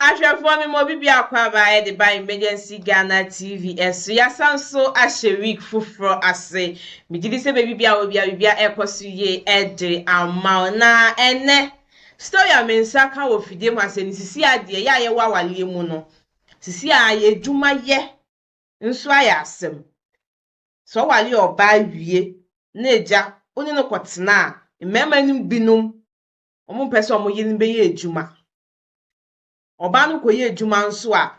Ahwɛfoɔ me ma obi biako aba ɛde ba Emergency Ghana TV ɛso yasan so ahyɛ week foforɔ ase megye di sɛ baabi bia wɔ bia bibia ɛkɔ so yie ɛde ama wo na ɛnɛ story a me nsa ka wɔ fidie mu asɛ ne sisi adeɛ yɛ a yɛwɔ awaleɛ mu no sisi a yɛ adwuma yɛ nso ayɛ asɛm sɛ ɔwale ɔbaa wie na agya wo ne no kɔtena a mmarima no binom wɔn mpɛ sɛ wɔn yere no bɛyɛ adwuma Ɔbaa no kɔyɛ adwuma nso a,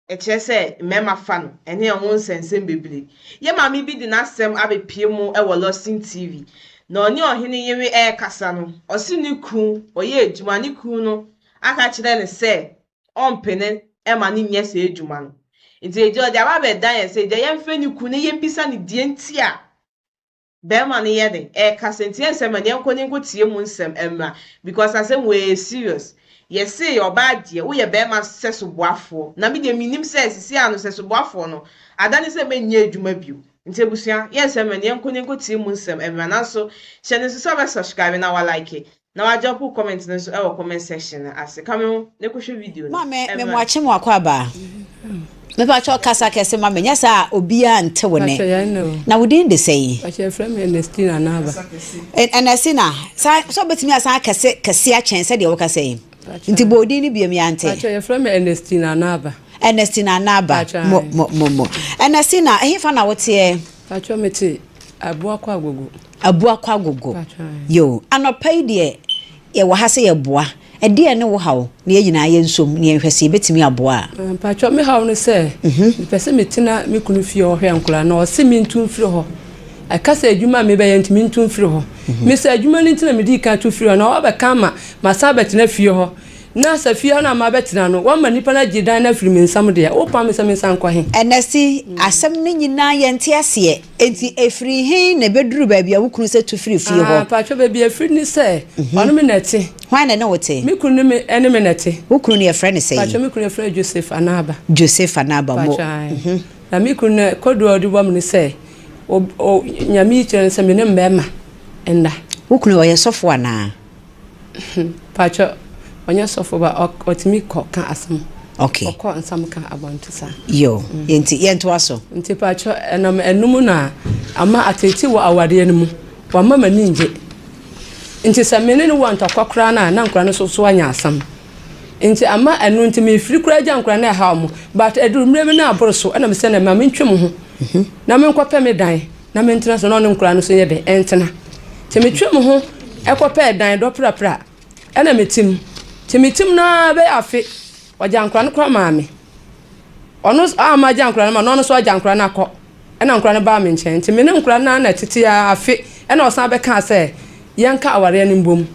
ɛkyerɛ sɛ mmarima fa no, ɛne ɛho nsɛnsɛm bebree. Yɛn maame bi de n'asɛm abɛpue mu wɔ Lawson TV, na ɔne ɔhene yere rekasa no, ɔse ne kunu, ɔyɛ adwuma, ne kunu no aka kyerɛ no sɛ ɔmpene ma no nyɛ saa adwuma no. Nti agya ɔde aba abɛdan yɛn sɛ agya yɛmfrɛ ne kunu na yɛmbisa no deɛ nti a Bɛɛma no yɛ den ɛɛkasa nti ɛnsɛ ma yɛnkɔ ne nkɔ tie mu nsɛm ɛmmra because asɛm wei ɛyɛ serious yɛse ɔbaa deɛ woyɛ bɛɛma sɛso boafoɔ na me deɛ menim sɛ sisi ano sɛso boafoɔ no adane sɛ mɛnyɛ adwuma bio nti abusua yɛnsɛ ma yɛnkɔ ne nkɔ tie mu nsɛm ɛmmra nanso hyɛ no nso sɛ wobɛ subscribe na wa like Na wa drop wo comment no nso wɔ comment section no ase. Ka me ho na kɔhwɛ video no. Maame me moakye mo akwaaba. Mepa kyɛw kasa kɛse ma me nyɛ saa a obiara nte wo ne. Na wo din de sɛn? Pakyɛ yɛfrɛ me Ernestina Anaba. Ernestina, saa sɛ wobɛtumi asan akɛse kɛse akyɛn sɛdeɛ wokasa yi. Nti bɔ wo din no biom yɛante. Pakyɛ yɛfrɛ me Ernestina Anaba. Ernestina Anaba. Mo mo mo mo. Ernestina, ɛhefa na woteɛ? Pakyɛ mete Abuakɔ Agogo. Abuakɔ Agogo. Yoo, anɔpa yi deɛ yɛwɔ ha sɛ yɛboa. Ɛdeɛn ne wo haw? Na yɛn nyinaa yɛnsom na yɛnhwɛ sɛ yɛbɛtumi aboa a. Mpakyɛw, me haw ne sɛ, mepɛ sɛ metena me kunu fie hɔ hwɛ nkwadaa no, ɔse mentu mfiri hɔ. Ɛka sɛ adwuma a mebɛyɛ nti mentu mfiri hɔ. Me sɛ adwuma no nti na medii kan tu firi hɔ, na wabɛka ama masan abɛtena fie hɔ. Na sɛ fie hɔ no a mabɛtena no, wɔama nnipa no agye dan no afiri me nsam deɛ, wopam me sɛ mensan nkɔ he? Ɛnɛse, asɛm no nyinaa yɛnte aseɛ. Enti ɛfiri he na ɛbɛduruu baabi a wo kunu sɛ tu firi fie hɔ? Ah, mpakyɛw, baabi a ɛfiri ne sɛ, ɔne me na ɛte. Hwan na ɛne wo te? Me kunu ne me, ɛne me na ɛte. Wo kunu no yɛfrɛ no sɛn? Mpakyɛw, me kunu yɛfrɛ no Joseph Anaba. Joseph Anaba, mo. Mpakyɛw, ae. Na me kunu no, kodoɔ a ɔde bɔ me ne sɛ, o, o, Nyame yi kyerɛ no sɛ me ne mmarima nna. Wo kunu ɔyɛ sɔfo anaa? Mpakyɛ ɔnyɛ sɔfo ba ɔtumi kɔ ka asɛm. Okay. Ɔkɔ nsɛm ka abɔnte saa. Yo, nti yɛntoa so. Nti pakyɛ ɛnam ɛnum na ama atete wɔ awareɛ no mu. Wama m'ani ngye. Nti sɛ me ne no wɔ ntɔkwa koraa no a na nkora no so so anya asɛm. Nti ama ɛno nti mefiri koraa gya nkora no ɛha wɔn. But ɛduru mmerɛ bi na aboro so ɛna mesɛ na ma mentwe mo ho na menkɔpɛ me dan. Na mentena so na ɔne nkwadaa no nso nyɛ dɛn ɛntena. Nti metwe me ho kɔpɛɛ dan dɔ prapra ɛna mete mu. Nti mete mu no ara bɛyɛ afe, ɔgya nkwadaa no koraa maa me. Ɔno a magya nkwadaa no ma no, ɔno nso agya nkwadaa no akɔ. Ɛna nkwadaa no baa me nkyɛn. Nti me ne nkwadaa no ara na ɛtete ara afe ɛna ɔsan bɛkaa sɛ yɛnka awareɛ no mbom.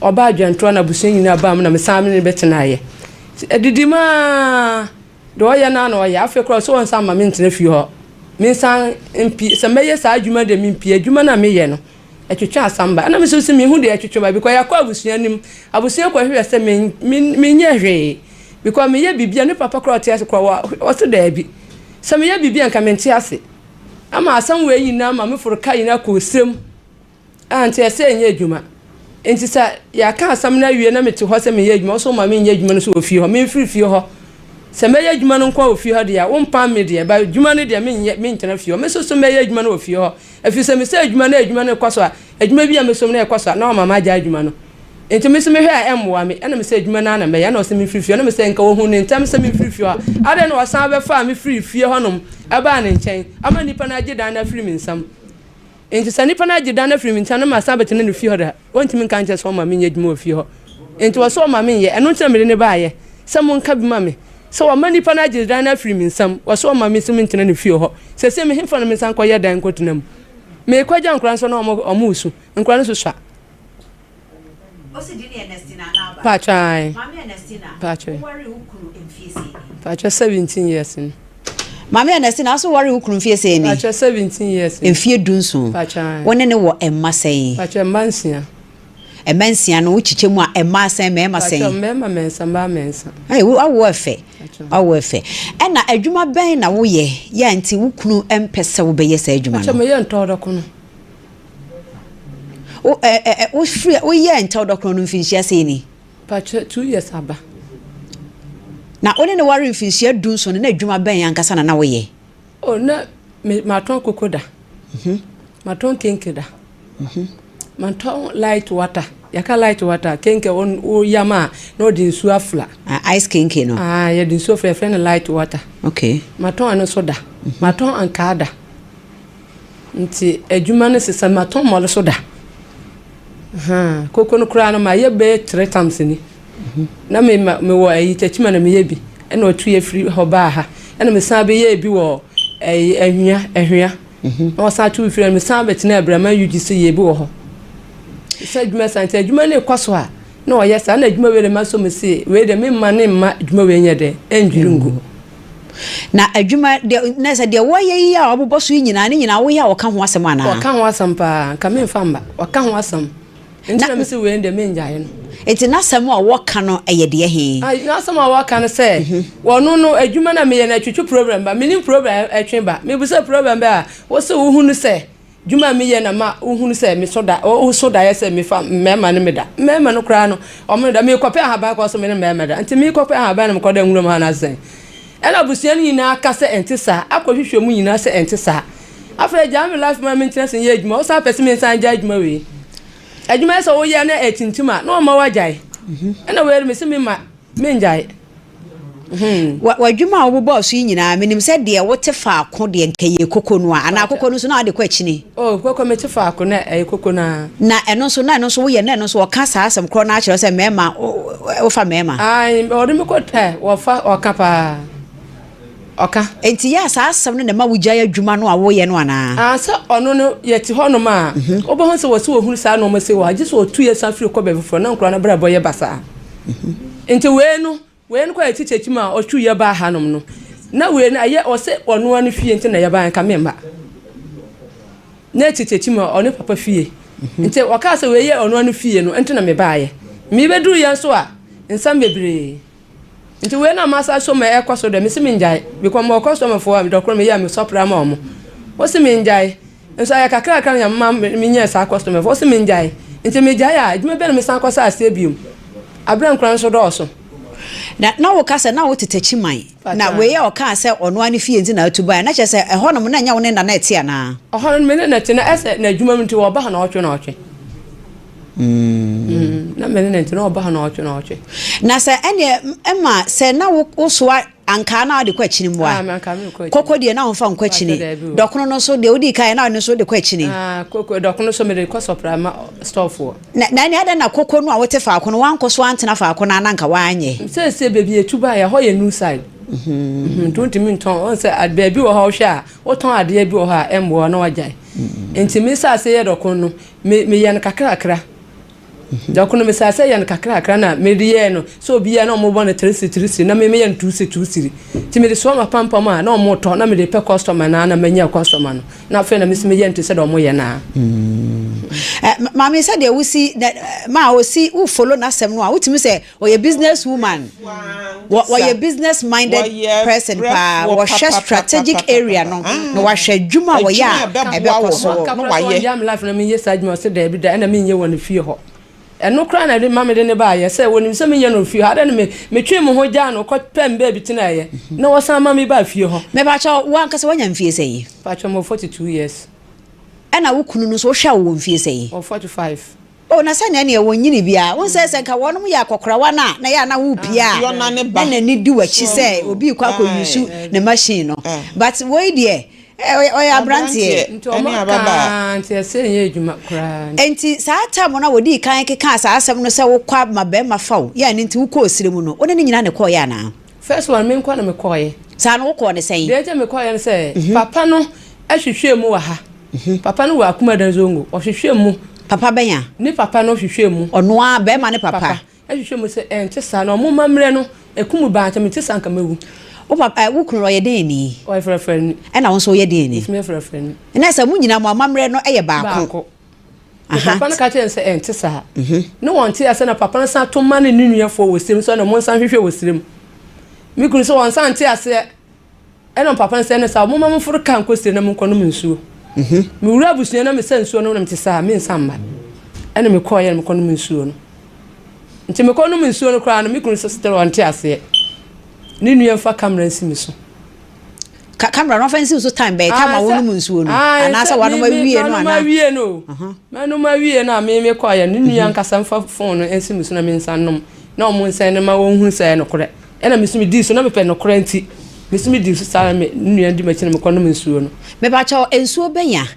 Ɔbaa Adwantoa na abusua nyinaa baa mu na mesan me ne no bɛtenaeɛ. Ɛdidi mu ara. Deɛ ɔyɛ no ara na ɔyɛ. Afei koraa ɔse ɔnsan mma mentena fie hɔ. Mensan mpie. Sɛ mɛyɛ saa adwuma no deɛ mempie. Adwuma no a meyɛ no, ɛtwetwe asɛm ba. Ɛna me nso se menhu deɛ ɛtwetwe ba because yɛakɔ abusua no mu. Abusua kɔhwehwɛ sɛ me, me, menyɛ hwee. Because meyɛ biribi a, ne papa koraa ɔte ase koraa, ɔse daabi. Sɛ meyɛ biribi a nka mente ase. Ama asɛm wei nyinaa ma meforo ka nyinaa kɔɔ serem. A nti ɛsɛ ɛnyɛ adwuma. Nti sɛ yɛaka asɛm no awie na mete hɔ sɛ meyɛ adwuma, wo so woma menyɛ adwuma no so wɔ fie hɔ, memfiri fie hɔ. Sɛ mɛyɛ adwuma no nko ara wɔ fie hɔ deɛ a, wompam me deɛ, but adwuma no deɛ menyɛ, mentena fie hɔ. Me nso so mɛyɛ adwuma no wɔ fie hɔ. Ɛfiri sɛ mesɛ adwuma na adwuma no rekɔ so a, adwuma bi a mesom na ɛkɔ so a, na wama magyae adwuma no. Nti me nso mehwɛ a ɛmmoa me, ɛna mesɛ adwuma no ara na mɛyɛ, ɛna ɔse memfiri fie hɔ. Na mesɛ nka ɔhuu no ntɛm sɛ memfiri fie hɔ a, adɛn na ɔsan bɛfaa me firii fie hɔnom baa ne nkyɛn ama nnipa no agye dan no afiri me nsam. Enti sɛ nipa no agye dan no afiri me nkyɛn na masan abɛtena ne fie hɔ de a, ɔrentumi nka nkyerɛ sɛ ɔmma menyɛ adwuma wɔ fie hɔ. Enti ɔse ɔmma menyɛ. Ɛno nti na mede no baeɛ, sɛ monka bi ma me, sɛ wama nipa no agye dan no afiri me nsam. Ɔse ɔmma me nso mentena ne fie hɔ. Seesei me hefa na mensan nkɔyɛ dan nkɔtena mu? Merekɔgya nkwadaa nso na wɔresu. Nkwadaa no nso sua. Paatwa ae. Paatwa. Paatwa 17 years ni. Maame Ernestina, aso wɔre wo kunu mfie sɛn ni? Paatwa 17 years ni. Mfie 17. Paatwa ae. Wo ne ne wɔ mma sɛn? Paatwa mma nsia. Mma nsia no, wokyekyɛ mu a, mmaa sɛn, mmarima sɛn? Paatwa mmarima mmiɛnsa, mmaa mmiɛnsa. Ɛy, wo awo ɛfɛ. Awo ɛfɛ. Ɛna adwuma bɛn na woyɛ yɛ a nti wo kunu mpɛ sɛ wobɛyɛ saa adwuma no? Paatwa meyɛ ntɔɔdɔkono. Wo ɛ ɛ ɛ wofiri woyɛɛ ntɛwdɔkorɔ no mfinhyia sɛn ni? Pakyɛ 2 years aba. Na wo ne no waree mfinhyia dunson no, na adwuma bɛn ankasa na na woyɛ? Oh, na me matɔn koko da. Matɔn kenke da. Matɔn light water. Yɛka light water, kenke wo yam a na wɔde nsuo afla. Ah, ice kenke no. Ah, yɛde nsuo afla, yɛfrɛ no light water. Okay. Matɔn ɛno nso da. Matɔn ankaa da. Nti adwuma no sesa, matɔn mmɔre so da. Ahaa, koko no koraa no mayɛ bɛyɛ tre times ni. Na me ma mewɔ ayi Techiman na meyɛ bi ɛna ɔtu yɛ firi hɔ baa ha ɛna mesan bɛyɛɛ bi wɔ ɛyi Ahwia Ahwia na ɔsan tu firi hɔ mesan bɛtena Abraman UGC yɛ bi wɔ hɔ sɛ adwuma san nti adwuma no rekɔ so a na ɔyɛ saa na adwuma wei de ma so me se wei de me mma ne mma adwuma wei nyɛ dɛ ɛndwiri ngu. Na adwuma deɛ na sɛ deɛ wɔyɛ yi a wɔbobɔ so yi nyinaa ne nyinaa woyɛ a wɔka ho asɛm anaa? Wɔka ho asɛm paa nka memfa mma wɔka ho asɛm. Nti na mese wei deɛ mengyae no. Nti n'asɛm a wɔka no yɛ deɛ he? N'asɛm a wɔka no sɛ, wɔno no adwuma no a meyɛ no ɛtwetwe problem ba. Menim problem a ɛtwe ba. Mebisa problem bɛ a, wose wohunu sɛ dwuma a meyɛ na ma wohunu sɛ meso da, woso daeɛ sɛ mefa mmarima ne meda. Mmarima no koraa no, wɔn ne da. Mekɔpɛ ahaban kɔ so me ne mmarima da. Nti mekɔpɛ ahaban na mekɔda nwuram ha anaasɛ sɛn? Ɛna abusua no nyinaa ka sɛ ɛnte saa. Akɔhwehwɛ mu nyinaa sɛ ɛnte saa. Afei gyaa me life ma mentena ase nyɛ adwuma. Wosan pɛ sɛ mensan gyae adwuma wei. Adwuma yɛ sɛ woyɛ na ɛtintim a na ɔma woagyae. Ɛna wei mese mema mengyae. W'adwuma a wobobɔɔ so yi nyinaa, menim sɛ deɛ wote faako deɛ nka ɛyɛ koko no a, anaa koko no nso na wode kɔ akyini? Oh, koko mete faako na ɛyɛ koko no ara. Na ɛno nso, na ɛno nso woyɛ, na ɛno nso wɔka saa asɛm korɔ no ara kyerɛ wo sɛ mmarima, wofa mmarima? Ae, wɔde me kɔ, ɛ, wɔfa, wɔka paa. Ɔka. Enti yɛ a saa asɛm no na ɛma wugyae adwuma no a woreyɛ no anaa? Aa sɛ ɔno no yɛte hɔnom a, wobɛhu sɛ wɔse wɔhunu saa nnoɔma sei wɔ ha, gye sɛ ɔtu yɛ san firi kɔ baabi foforɔ na nkwadaa no abrabɔ yɛ basaa. Nti wei no, wei no kɔ yɛ tikya kyim a ɔtu yɛ baa hanom no, na wei no ɛyɛ ɔse ɔno ara ne fie nti na yɛbaeɛ nka memma. Na tikya kyim a ɔne papa fie. Nti ɔkaa sɛ wei yɛ ɔno ara ne fie no nti na mebaeɛ. Mebɛduruiɛ nso a, nsɛm bebree. Nti wei na masa so ma ɛkɔ so dɛ mese mengyae because mewɔ customer foɔ a dɔkoro meyɛ a mesɔ pra ma ɔmo wose mengyae nso ayɛ kakrakra na nyame ma menyɛɛ saa customer foɔ wose mengyae nti megyae a adwuma bɛn na mesan kɔ sa aseɛ biom aberɛ nkora nso dɔɔso. Na na woka sɛ na wo tete akyi man na wei a ɔkaa sɛ ɔno ara ne fie nti na atu baeɛ na kyerɛ sɛ ɛhɔnom na ɛnyɛ wo ne na na ɛte anaa? Ɛhɔ no me ne no te na ɛsɛ n'adwuma mu nti ɔba ha na ɔtwe na ɔtwe. Mm. Na me ne no nti na ɔba ha na ɔtwe na ɔtwe. Na sɛ ɛneɛ ɛma sɛ na wosoa ankaa na wode kɔ akyini mmoa. Ah, ankaa me kɔ akyini. Koko deɛ na womfa nkɔ akyini. Dɔkono no nso deɛ wodii kan na ɔno nso de kɔ akyini. Ah, koko dɔkono nso mede kɔ sɔpra ma storefoɔ. Na na ɛneɛ adɛn na koko no a wote faako no wankɔ so antena faako no a na anka woanyɛ. Seesei baabi yɛtu baeɛ ɛhɔ yɛ new side. Nti wontumi ntɔn wɔn sɛ baabi wɔ hɔ wohwɛ a wotɔn adeɛ bi wɔ hɔ a ɛmmoa na wagyae. Nti me saase yɛ dɔkono no Me meyɛ no kakrakra. Da ko no mesaa sɛ yɛ no kakrakra na mede yɛɛ no sɛ obi yɛ na wɔbɔ no tirisiri tirisiri na me meyɛ no tuusiri tuusiri. Nti mede soa m'apampam a na wɔtɔ na mede pɛ customer no ara na manya customer no. Na afei na mesi meyɛ no te sɛ deɛ wɔyɛ no ara. Eh, maame sɛdeɛ wosi ma osi wo follow n'asɛm no a wotumi sɛ Ɔyɛ business woman. Wɔyɛ business minded person paa. Wɔhwɛ strategic area no na wahwɛ adwuma a wɔyɛ a ɛbɛkɔ so. Na wayɛ. Ɔgyaa me life na menyɛ saa adwuma ɔsɛ daabi da ɛna menyɛ wɔ ne fie hɔ. Ɛno koraa na ɛde ma mede ne baayɛ sɛ wɔnim sɛ menyɛ no fie hɔ adɛn na me metwee me ho gyaa no kɔ pɛ me baabi tenaeɛ na wɔsan ma me baa fie hɔ. Mepakyɛw wo ankasa woanya mfie sɛn? Pakyɛw mewɔ 42 years. Ɛna wo kunu no nso wohwɛ a ɔwɔ mfie sɛn? Ɔwɔ 45. Oh, na sɛnea ɛneɛ wɔnnyini biara. Wohu sɛ, sɛ nka wɔnom yɛ akɔkorawa no a, na ɛyɛ a na worepie a, na n'ani di w'akyi sɛ obi rekɔ akɔ use ne machine no. But woi deɛ, ɔyɛ aberanteɛ. Nti ɔmo kaa nti ɛsɛ nyɛ adwuma koraa. Nti saa time no a wɔdii kan kekaa saa asɛm no sɛ wokɔ ma barima fa wo, yɛ a ɛno nti wokɔɔ serɛ mu no, wo ne no nyinaa na ɛkɔeɛ anaa? First one, me nkoa na mekɔeɛ. Saa no wokɔɔ no sɛn? Deɛ nti a mekɔeɛ ne sɛ, papa no hwehwɛɛ mu wɔ ha. Papa no wɔ Akumadan Zongo. Ɔhwehwɛɛ mu. Papa bɛn a? Ne papa no hwehwɛɛ mu. Ɔno ara, barima no papa? Papa hwehwɛɛ mu sɛ ɛnte saa na wɔn amammerɛ no, ɛkum baa nti mente saa nka mɛwu. Wo papa, eh, wo kunu no ɔyɛ dɛn ni? Ɔyɛ frɛfrɛni. Ɛna wo nso woyɛ dɛn ni? Me nso meyɛ frɛfrɛni. Ɛna sɛ mo nyinaa mo amammerɛ no yɛ baako. Baako. Ne papa no ka kyerɛɛ no sɛ ɛnte saa. Ne wɔnte ase na papa no san to ma ne ne nuafoɔ wɔ serem sɛ na wɔnsan hwehwɛ wɔ serem. Me kunu sɛ wɔnsan nte aseɛ. Ɛna papa no sɛ, Ɛne saa, momma momforo kaa nkɔ sire na monkɔnom nsuo. Mewura abusua na mesa nsuo nom na mete saa, mensa mma. Ɛna mekɔeɛ na mekɔnom nsuo no. Nti mekɔnom nsuo no koraa no, me kunu sɛ still ɔnte aseɛ. Ne nua mfa camera nsi me so. Ka camera no ɔfa nsi wo so time bɛyɛ time a wonom nsuo no anaasɛ wanom awie no anaa? Manom awie no o. Manom awie no a me me kɔɔyɛ no ne nua ankasa mfa phone no nsi me so na me nsa nnom na ɔmo nsɛn no ma wɔnhunu sɛ ɛyɛ nokorɛ. Ɛna me nso me dii so na mepɛ nokorɛ nti me nso me dii so saa na me nua di m'akyi na mekɔ nom nsuo no. Mepakyɛw nsuo bɛn a?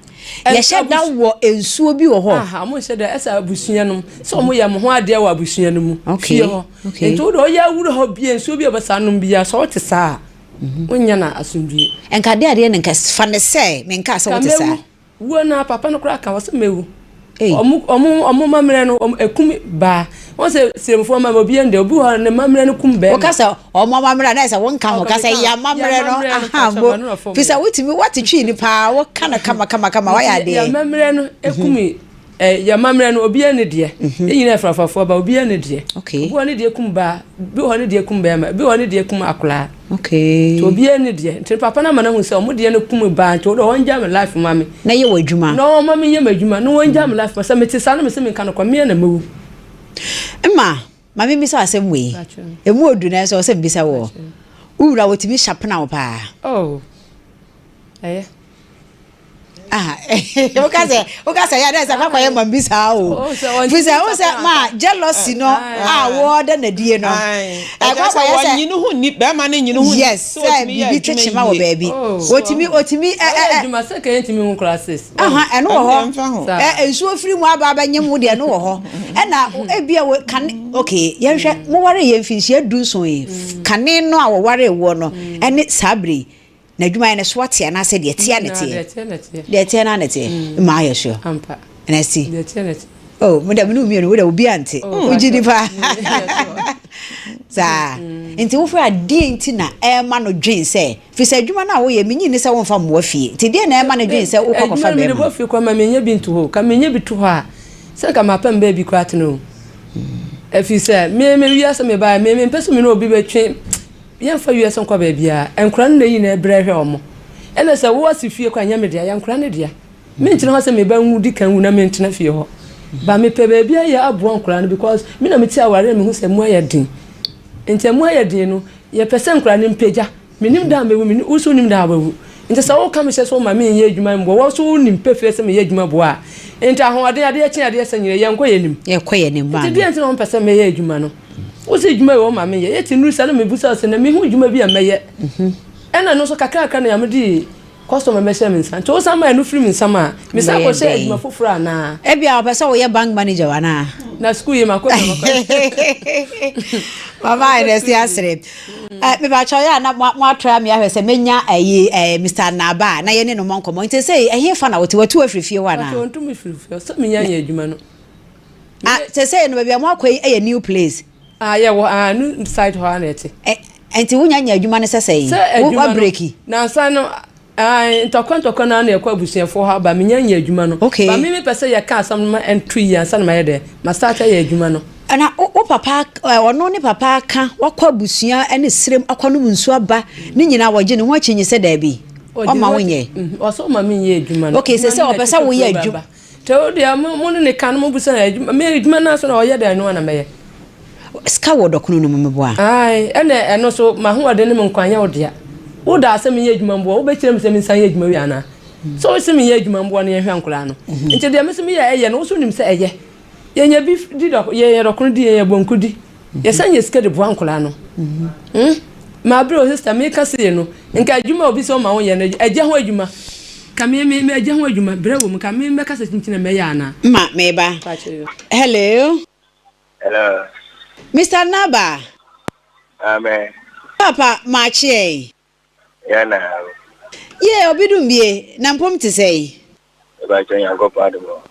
Yɛhyɛ da wɔ nsuo bi wɔ hɔ? Aha, ɔmo nhyɛ da, ɛsɛ abusua nom sɛ ɔmo yɛ mo ho adeɛ wɔ abusua no mu, fie hɔ. Nti wo deɛ ɔyɛ awura hɔ bia nsuo bi a ɔbɛsa nom bia sɛ ɔte saa a, wonnya no asomdwie. Nka adeɛ adeɛ no nka fa no sɛ menkaa sɛ wote saa. Nka mɛwu. Wuo no ara papa no koraa ka ɔse mɛwu. Ɔmo ɔmo ɔmo mammerɛ no ɔmo ɛkum baa. Wɔn sɛ siremfoɔ amammerɛ obiara nni dɛ obi wɔ hɔ ne mammerɛ no kum bɛɛma. Woka sɛ ɔmo amammerɛ a na ayɛ sɛ wonka ho ka sɛ yɛ amammerɛ no aha mo fi sɛ wotumi woate twii no paa woka no kama kama kama wayɛ adeɛ. Yɛ amammerɛ no ɛkum ɛ yɛ amammerɛ no obiara nni deɛ yɛn nyinaa yɛ frafrafoɔ ba obiara nni deɛ obi wɔ hɔ ne deɛ kum baa bi wɔ hɔ ne deɛ kum bɛɛma bi wɔ hɔ ne deɛ kum akwadaa. Okay. Nti obiara ni deɛ. Nti papa no ama no ahu sɛ ɔmo deɛ no kum baa nti ɔde ɔngya me life ma me. Na yɛ w'adwuma. Na ɔma me nyɛ m'adwuma na ɔngya me life ma sɛ mete saa na mese menka no kwa mea na mɛwu. Mma, ma me mmisa wo asɛm wei. Emu odu nanso ɛwɔ sɛ mebisa wo. Wo wura otumi sharpena wo paa? Oh, ɛyɛ. Ah, woka sɛ woka sɛ yɛ dɛ sɛ kwakwa yɛ ma bi saa o fi sɛ wo sɛ ma jealousy no a wɔda n'adie no ɛkwakwa yɛ sɛ wɔnyi no ho ni bɛrima no nyi no ho ni yes sɛ biribi kyekye ma wɔ baabi otumi otumi ɛ ɛ adwuma sɛ kɛyɛ ntumi ho koraa sis aha ɛno wɔ hɔ ɛ nsuo firi mu aba abɛnyem wo deɛ ɛno wɔ hɔ ɛna ebi a wɔ kane okay yɛnhwɛ mo ware yɛ mfinhyia dunson yi kane no a wɔware woɔ no ɛne saa bere yi N'adwumayɛ no so ate anaasɛ deɛ ɛteɛ na ɛteɛ? Deɛ ɛteɛ na ɛteɛ. Mmaa yɛ sure. Ɛna ɛsi. Oh, mo dɛ mo ne mmienu wo dɛ obi ante. Wogye di paa. Saa. Nti wofrɛ adeɛ nti na ɛma no dwen sɛ fi sɛ adwuma no a woyɛ menyi ne sɛ womfa mmoa fie. Nti deɛ na ɛma no dwen sɛ wokɔ akɔfa bɛrima. Adwuma no mede bɔ fie kɔ ma menyɛ bi nto hɔ. Ka menyɛ bi to hɔ a sɛ nka mapɛ mbaa bi koraa tena o. Ɛfiri sɛ me me wiase mebaeɛ me mempɛ sɛ me ne obi bɛtwe Yɛmfa wiase nkɔ baabiara. Nkora no na yɛn nyinaa brɛ hwɛ wɔn. Ɛna sɛ wo asi fie koraa nyɛ me dea, ɛyɛ nkora no dea. Mentena hɔ sɛ me ba nwu di kan wu na mentena fie hɔ. Ba mepɛ baabi ayɛ aboa nkora no because me na mete aware na mehu sɛ mu ayɛ den. Nti ɛmu ayɛ den no, yɛpɛ sɛ nkora no mpagya. Menim da a mɛwu, menim, wo nso wonim da a wobɛwu. Nti sɛ woka me hyɛ sɛ woma menyɛ adwuma mboa, wo nso wonim pefee sɛ meyɛ adwuma boa a, nti ahoɔden, adeɛ kye adeɛ sa nyina, yɛnkɔ yɛn anim. Yɛkɔ yɛn anim, Nti maame. deɛ nti na wompɛ sɛ mɛyɛ adwuma no? Wo se adwuma wei woma meyɛ. Yɛte nnuru saa na mebusa wo sɛ na mehu adwuma bi a mɛyɛ. Ɛna ɛno nso kakrakra na Nyame de customer bɛhyɛ me nsa. Nti wosan ma ɛno firi me nsam a, mesan kɔhyɛ adwuma foforɔ anaa? Ebia wɔpɛ sɛ woyɛ bank manager o anaa? Na sukuu yi makɔ bi a makɔ. Mama Ernest asere. Eh, mepakyɛw yɛ a na mo atra me ahwɛ sɛ menya ayi eh, Mr. Naba a na yɛne no mmɔ nkɔmmɔ. Nti sɛ ɛhe fa na wote? Watu afiri fie hɔ anaa? Pakyɛw ntu me firi fie hɔ. Sɛ menya nyɛ adwuma no. Ah, sɛsɛɛ no baabi a moakɔ yi yɛ new place. Ah, yɛwɔ ah, new site hɔ ara na ɛte. Ɛ, nti wonya nya adwuma no sɛ sɛn? Sɛ adwuma no, Woabreki? nansa no, ah, ntɔkwa ntɔkwa no ara na yɛkɔ abusuafoɔ hɔ aba, menya nya adwuma no. Okay. Ba me mepɛ sɛ yɛka asɛm no ma ɛnto yie ansa na mayɛ dɛ, ma start ayɛ adwuma no. Na wo, wo papa, ɛ, ɔno ne papa aka, wakɔ abusua ne serem akɔnom nsuo aba, ne nyinaa wɔgye ne ho akyinnye sɛ daabi, Ɔgye ɔmma ne ho wonyɛ. akyi, mhm, ɔsɛ ɔma menyɛ adwuma no. Okay, Adwuma sɛsɛ no na ɔpɛ sɛ ɛtwetwe woyɛ kuro adwuma. ba. Tɛ wo deɛ mo mo ne ne ka no mo bisa adwuma me adwuma naa so na ɔyɛ dɛn no na mɛyɛ. Sika wɔ dɔkono no mu meboa. Ae ɛna ɛno so m'ahoɔden ne me nkwa nyɛ wo dea. Wo daa sɛ menyɛ adwuma mboa wo bɛkyerɛ me sɛ mensan nyɛ adwuma wie anaa? Sɛ wo se menyɛ adwuma mboa na yɛnhwɛ nkoraa no. Nti deɛ me so meyɛ ɛyɛ no wo so nim sɛ ɛyɛ. Yɛnya bi di dɔk yɛnya dɔkono di yɛnya bonku di. Yɛsan nya sika de boa nkwadaa no. Hmm? Mabrɛ o sister meka sei no nka adwuma a obi sɛ ɔma wo yɛ no agya ho adwuma ka me me me agya ho adwuma brɛ wɔ mu ka me mɛka sɛ kyinkyin na mɛyɛ anaa. Ma meba. Hello. Hello. Mister Naba. Amen. Papa makyeɛ. Yɛ na. Yie obi dum bie na mpom te sɛn. Mepakyɛ Nyankopɔn adom o.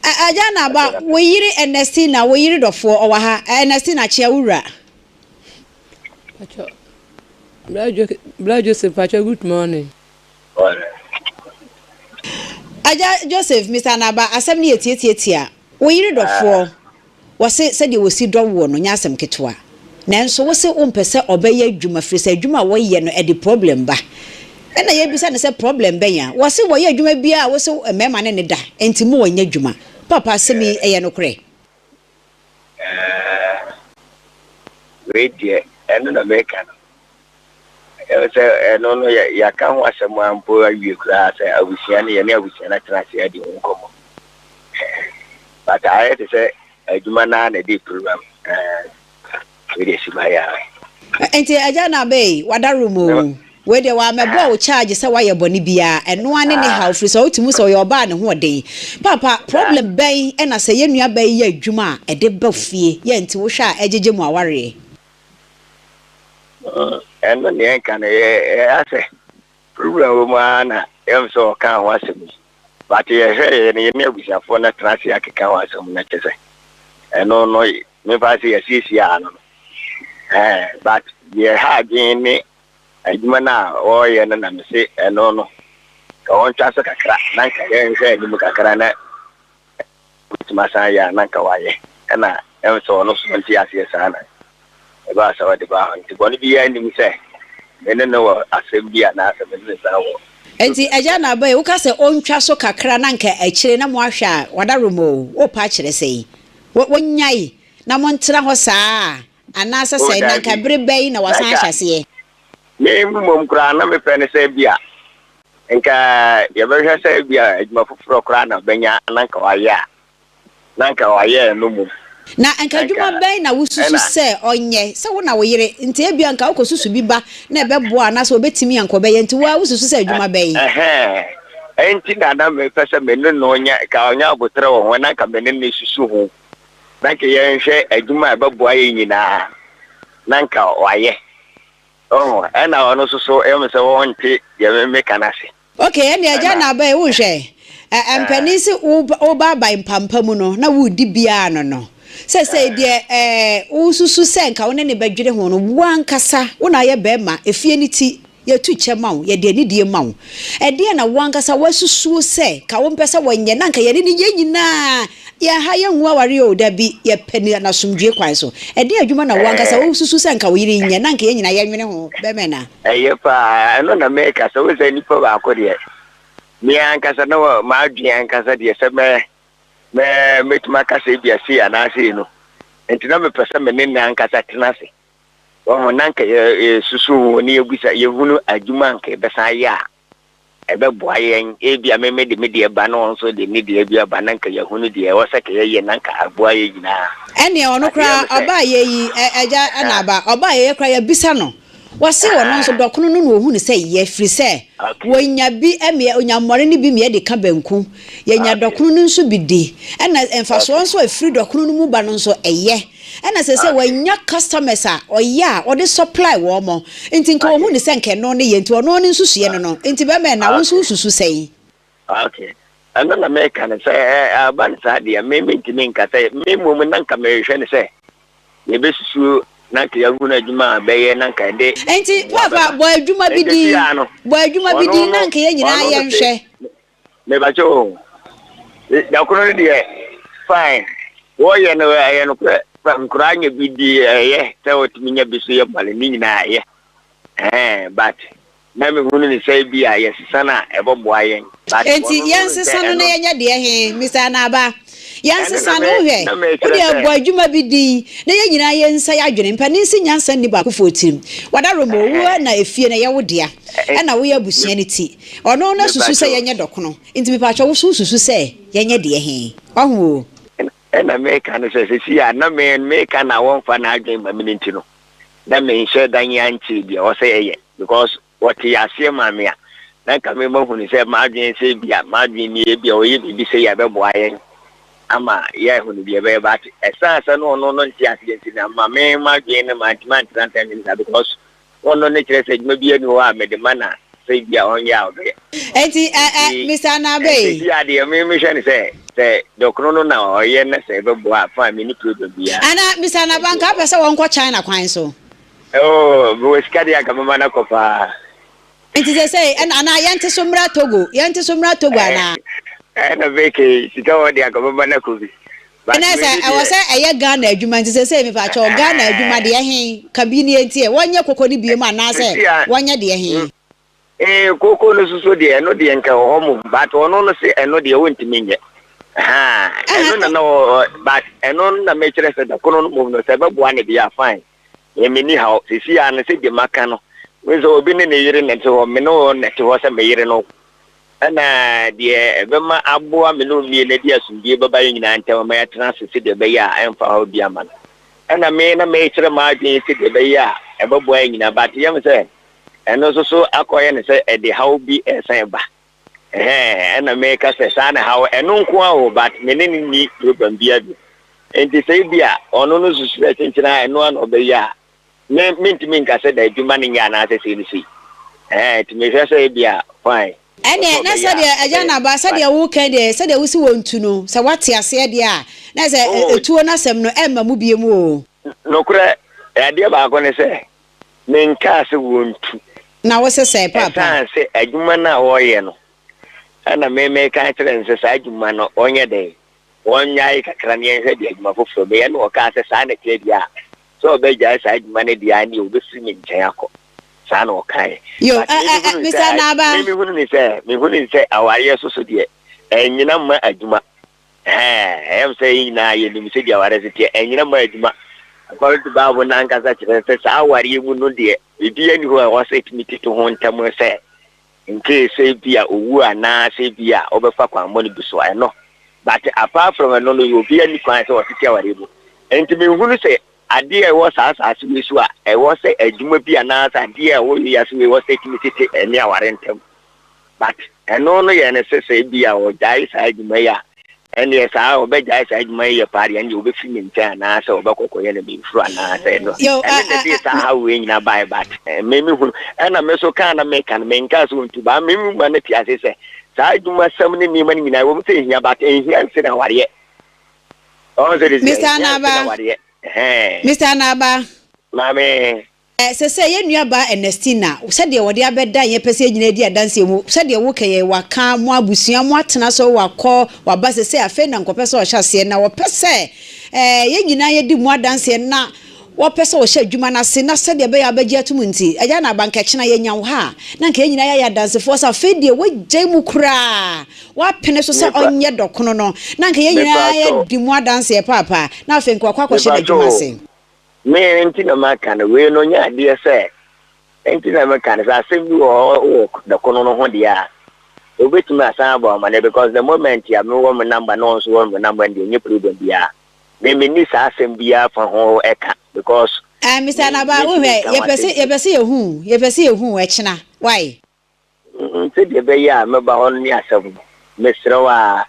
Agya Naba, wo yere Ernestina, wo yere dɔfoɔ, ɔwɔ ha. Ernestina, kyea wo wura. Pakyɛ, Bra Joseph, pakyɛ good morning. Morning. Agya Joseph, Mister Naba, asɛm no yɛ tiatiatia. Wo yere dɔfoɔ, Wɔse sɛdeɛ wɔsi dɔ woɔ no nyɛ asɛm ketewa. Nanso wose wompɛ sɛ ɔbɛyɛ adwuma firi sɛ adwuma a wɔyɛ no ɛde problem ba. Ɛna yɛbisa no sɛ problem bɛn a? Wɔse wɔyɛ adwuma biara a wose mmarima ne no da nti mo wɔnyɛ adwuma. Papa asɛm yi ɛyɛ nokorɛ? Ɛɛh wei deɛ ɛno na meka no. Ɛwɔ sɛ ɛno no yɛ yɛaka ho asɛm ara mpo awie koraa sɛ abusua no yɛne abusua no atena ase adi ho nkɔmmɔ. But ayɛ te sɛ adwuma no ara na ɛde program wei deɛ si ma yɛ ara. Nti agya na abɛyi wada room o. Wei deɛ wammɛbɔ wo charge sɛ woayɛ bɔne biara, ɛno ara ne ne haw firi sɛ wotumi hu sɛ ɔyɛ ɔbaa a ne ho ɔden. Paapa, problem bɛn na sɛ yɛn nua baa yi yɛ adwuma a ɛde ba fie yɛ nti wohwɛ a ɛgyegye mo awareɛ? Ɛno deɛ nka no yɛ asɛ problem wɔ mu ara na yɛm sɛ ɔka ho asɛm yi but yɛhwɛ yɛ no yɛne abusuafoɔ no atena ase akeka ho asɛm no kyɛ sɛ ɛno no mefa sɛ yɛasiesie ano no but deɛ ha adwene ne adwuma no a wɔreyɛ no na mese ɛno no ka wɔntwa so kakra na nka yɛnhwɛ anim kakra na Obetumi asan ayɛ a na anka wayɛ. Ɛna ɛho sɛ ɔno nso ɔnte aseɛ saa na ɛbaa sɛ ɔde baa hɔ. Nti bɔne biara nnim sɛ me ne no wɔ asɛm bi anaasɛ me ne no san wɔ. Nti agya na aba yi woka sɛ ɔntwa so kakra na anka akyire na moahwɛ a wadarom oo, worepa akyerɛ sɛn? Wɔnyae na montena hɔ saa anaasɛ Oh sɛn? Na anka daabi, bere bɛn na na wasan anka ahyɛ aseɛ? me mmom koraa na mepɛ ne sɛ ebia Nka yɛbɛhwɛ sɛ ebia adwuma foforɔ koraa na ɔbɛnya na nka wayɛ a, na nka wayɛ ɛno mmom. Na nka Na adwuma nka bɛn na wususu ɛna. sɛ ɔnyɛ? Sɛ wo na wo yere nti, ebia nka wokɔsusu bi ba na ɛbɛboa anaasɛ obetumi a nka ɔbɛyɛ nti, wo ara wususu sɛ adwuma bɛn? Ɛhɛɛ, ɛnti na na mepɛ sɛ me ne no nya, nka ɔnya aboterɛ wɔ ho na nka me ne no susu ho, na nka yɛnhwɛ adwuma a ɛbɛboa yɛn nyinaa na nka wayɛ. Ɔho, ɛna ɔno nso so ɛyɛ me sɛ ɔnte deɛ me meka no ase. Ok, ɛnneɛ agya Ɛna na aba yi, wonhwɛ ɛ, ɛɛ. mpanin se wo wobaabae mpampa mu no, na woredi biara no no. Sɛsɛi deɛ ɛɛ, wosusu sɛ nka wo ne no bɛdwene ho no, wo ankasa, wo na woyɛ barima, efie no ti, yɛtu kyɛ ma wo, yɛde anidie ma wo. Ɛdeɛn na wo ankasa woasusuo sɛ nka wompɛ sɛ wɔnyɛ, na nka yɛne no yɛn nyinaa Yɛn ha yɛnwu aware oo, dabi, yɛpɛ no n'asomdwoe kwan so. Ɛdeɛn adwuma na wo ankasa wosusu sɛ anka wo yere nyɛ na anka yɛn nyinaa yɛnwene ho bɛmɛn a? Ɛyɛ paa, ɛno na meka sɛ wohu sɛ nipa baako deɛ, me ankasa na m'adwene ankasa deɛ sɛ mɛ mɛ mɛtumi aka sɛ ebia sei anaa sei no, nti na mepɛ sɛ me ne no ankasa tena ase. Wahu, na anka yɛsusu ho na yɛbisa, yɛhunu adwuma anka yɛbɛsan ayɛ a ɛbɛboa yɛn. Ebia me mede me deɛ ba na ɔno nso de ne deɛ bi aba na anka yɛahunu deɛ ɛwɔ sɛ ka yɛyɛ na anka aboa yɛn nyinaa. Ɛnneɛ ɔno But ɛyɛ koraa me sɛ, ɔbaa yɛ yi, ɛ, agya ɛna aha, aba, ɔbaa yɛ yɛ koraa yɛabisa no. Wɔse ɔno nso aha, dɔkono no na ɔhu no sɛ yɛ, firi sɛ okay, wɔnya bi meɛ, ɔnya mmɔre no bi meɛ de ka banku, yɛnya okay, dɔkono no nso bi di, ɛna mfasoɔ okay, nso a ɛfiri dɔkono no mu ba no nso ɛyɛ. Ɛna sɛsɛ okay, wanya customers a ɔyɛ a ɔde supply wɔn mo nti nka ɔhu okay, ne sɛ nka ɛno ne yɛ nti ɔno ne nsusuiɛ no no nti bɛma ɛna wo nso okay. wosusu sɛn? Okay. Ɛno na meka no sɛ ɛ aba no saa deɛ me mentumi nka sɛ me mmom na nka mehwehwɛ no sɛ yɛbɛsusu na nka yɛahunu adwuma a bɛyɛ na nka ɛde Nti mmoa paapa bɛba. bɔ adwuma bi Nti din seesei no bɔ adwuma bi ɔno din na no nka yɛn nyinaa ɔno no se yɛnhwɛ. Mepakyɛ o, da koro no deɛ fine wɔyɛ no ɛyɛ nokorɛ nkoraa nya bi di ɛyɛ sɛ wɔtumi nya bi so yɛ bɔne ne nyinaa ɛyɛ ɛɛ but na mehunu ne sɛ bi a yɛsesa no a ɛbɛboa yɛn but Enti wɔno no sɛ yɛnsesa no na ɛno yɛnyɛ deɛ he, Mister Anaaba? ɛno na Yɛnsesa no, me wohwɛ, na wo mekyerɛ deɛ sɛ bɔ adwuma bi din na yɛn nyinaa yɛnsa yɛn adwene. Mpanin se nyansa nni baakofoɔ tirim. Wadaroma o, wo ɛhɛn na efie no ɛyɛ wo dea, ɛ ɛna woyɛ abusua no ti. Ɔno na susu sɛ mepakyɛ o yɛnyɛ dɔkono, nti mepakyɛ wo so wosusu sɛ yɛnyɛ deɛ he? Wahu o. Ɛna meka no sɛ sɛsi a na me meka na wɔmfa n'adwene ma me no nti no na menhyɛ da nyɛ ankyere deɛ ɔsɛ yɛyɛ because wɔte aseɛ maa me a na nka me mahunu sɛ m'adwene sɛ ebia m'adwene nie ebia ɔyɛ biribi sɛ yɛ ɛbɛboa yɛn ama yɛahunu deɛ ɛbɛyɛ but ɛsan sɛ no ɔno no nte aseɛ nti na ma me m'adwene no mantumi antena ase anwene saa because ɔno no kyerɛ sɛ adwuma biara ni hɔ a mede ma na sɛ ebia ɔnyɛ a ɔbɛyɛ. Enti ɛ ɛ Nti Mister Anabey. seesei a deɛ me mehwɛ ne sɛ sɛ dɔkono no na ɔyɛ na sɛ ɛbɛboa a fine menni problem biara. Ana Mister Anaba Nti nka wopɛ sɛ wɔnkɔ China kwan so? Oh mewɔ sika deɛ anka mɛma no akɔ paa. Nti seesei ɛna anaa yɛnte so mmra Togo yɛnte so mmra Togo anaa? Ɛna meke yi sika wɔ deɛ anka mɛma no akɔ bi. But Ɛnɛ wei sɛ ne ɛwɔ deɛ sɛ ɛyɛ Ghana adwuma nti seesei mepakyɛw Ghana adwuma deɛ he ka bi nie nti ɛ wɔnyɛ koko no biom anaasɛ Seesei a wɔnyɛ deɛ he? Ee koko no soso deɛ ɛno deɛ nka ɛwɔ hɔ mom but ɔno no se ɛno deɛ ɔntumi nyɛ ahaa ɛno na na but ɛno no na mekyerɛ sɛ dakono no mom no sɛ ɛbɛboa no deɛ a fine me menni haw sisi a no sɛ deɛ maka no. Wohu sɛ obi ne ne yere na ɛte hɔ, me ne wo na ɛte hɔ sɛ me yere no. Ɛna deɛ ɛbɛma aboa me ne wo mmienu adi asomdwoeɛ bɛba yɛn nyinaa ntam ama yɛatena ase sɛdeɛ ɛbɛyɛ a ɛmfa haw biara mma no. Ɛna me na merekyerɛ m'adwene sɛdeɛ ɛbɛyɛ a ɛbɛboa yɛn nyinaa, but yɛm sɛ ɛno nso so akɔyɛ no sɛ ɛde haw bi resan ba. Ɛhɛn, ɛna meka sɛ saa na haw ɛno nko ara o, but me ne no nni problem biara bio. Enti sɛ ebia ɔno no susu sɛ kyenkyen ara ɛno ara na ɔbɛyɛ a, Me mentumi nka sɛ da adwuma no nyɛ anaasɛ sei ne sei. Ɛhɛn, nti mehwɛ sɛ ebia fine. Ɔsɛ Ɛnneɛ, na ɔbɛyɛ a, sɛdeɛ Agya ɔbɛyɛ. Naba, Fine. sɛdeɛ woreka yi deɛ, sɛdeɛ wosi wɔn tu no, sɛ woate aseɛ deɛ a, na ayɛ sɛ Oh, etuo no asɛm no, ɛremma mu bio o. Nokorɛ, adeɛ baako ne sɛ, menkaa sɛ wɔntu. Na wose sɛn, Paapa? Ɛsiane sɛ adwuma no a ɔreyɛ no, ɛna me meka kyerɛ no sɛ saa adwuma no, ɔnyɛ dɛn? Ɔnnyae kakra na yɛnhwɛ deɛ adwuma foforɔ bɛyɛ. Ɛna ɔkaa sɛ saa na ɛteɛ deɛ a, sɛ ɔbɛgyae saa adwuma no deɛ a, ɛnneɛ ɔbɛfiri me nkyɛn akɔ. Saa na ɔkaeɛ. Yo, But ɛ me ɛ ɛ, mehunu Mister sɛ, Anaba. me mehunu ne sɛ, mehunu ne sɛ awareɛ so so deɛ, ɛnnyina mma adwuma. Ɛhɛɛ, ɛyɛ me sɛ yɛn nyinaa yɛnim sɛdeɛ awareɛ so teɛ, ɛnnyina mma adwuma. According to Bible no ankasa kyerɛ sɛ saa awareɛ mu no deɛ, biribiara nni hɔ a ɛwɔ sɛ ɛtumi tete ho ntam sɛ Nkee sɛ ebia owu anaa sɛ ebia ɔbɛfa kwanbɔne bi so a, ɛno. But apart from ɛno no, obiara nni kwan sɛ ɔtete awareɛ mu. Nti menhunu sɛ adeɛ a ɛwɔ saa asaase wei so a ɛwɔ sɛ adwuma bi anaa sɛ adeɛ a ɛwɔ wiase wei wɔ sɛ ɛtumi tete ɛne aware ntam. But ɛno no yɛ no sɛ sɛ ebia ɔgyae saa adwuma yi a, Ɛnneɛ saa ɔbɛgyae saa adwuma yi yɛ paa deɛ, ɛnneɛ ɔbɛfiri me nkyɛn anaasɛ ɔbɛkɔ kɔyɛ no bɛmfuru anaasɛ ɛno. Yo, Ɛno na ɛde saa haw wei nyinaa baeɛ but me mehunu. Ɛna me nso kaa na meka no, menkaa sɛ ɔntu but me mema no te ase sɛ saa adwumasɛm ne nneɛma no nyinaa ɛwɔ mu sɛ ɛhia but ɛnhia nsene awareɛ. Ɔho sɛ de sɛ Mister ɛnhia nsene Anaba, awareɛ. Ɛhɛn. Mister Anaba. Maame. Ɛsɛ sɛ yɛn nuabaa Ernestina, sɛdeɛ wɔde abɛda yɛn pɛ sɛ yɛn nyinaa di adanseɛ mu, sɛdeɛ woka yɛn, waka mo abusua, mo atena so, wakɔ, waba sɛsɛ, afei na nkɔpɛ sɛ ɔhyɛ aseɛ, na wɔpɛ sɛ ɛɛ yɛn nyinaa yɛdi mu adanseɛ, na wɔpɛ sɛ wɔhyɛ adwuma no ase, na sɛdeɛ ɛbɛyɛ a wobɛgye atom nti, Agya na aba, nka kyena yɛnya wo ha a, na nka yɛn nyinaa yɛayɛ adansefoɔ sɛ afei deɛ woagyae mu koraa, woapene so sɛ Mepa, ɔnyɛ dɔkono no, na nka yɛn nyinaa mepatwɔ, yɛadi mu adanseɛ paapa, na afei nka wakɔ akɔhyɛ mepatwɔ n'adwuma o. ase. Me nti na maka no, wei no nyɛ adeɛ sɛ nti na meka no sɛ asɛm bi wɔ hɔ wɔ dɔkono no ho deɛ a, obetumi asan abɔ amaneɛ because the moment a mewɔ me number na ɔno nso wɔ me number no deɛ ɛnyɛ problem biara. Me menni saa asɛm biara fa ho ɛka because Eh, Mister me Anaba, mentumi wohwɛ, nka ho yɛpɛ asɛm sɛ bio. yɛpɛ sɛ yɛhu wo, yɛpɛ sɛ yɛhu wo ɛkyena, wai? Sɛdeɛ ɛbɛyɛ a mɛba hɔ no ne asɛm no, mesrɛ wo ara,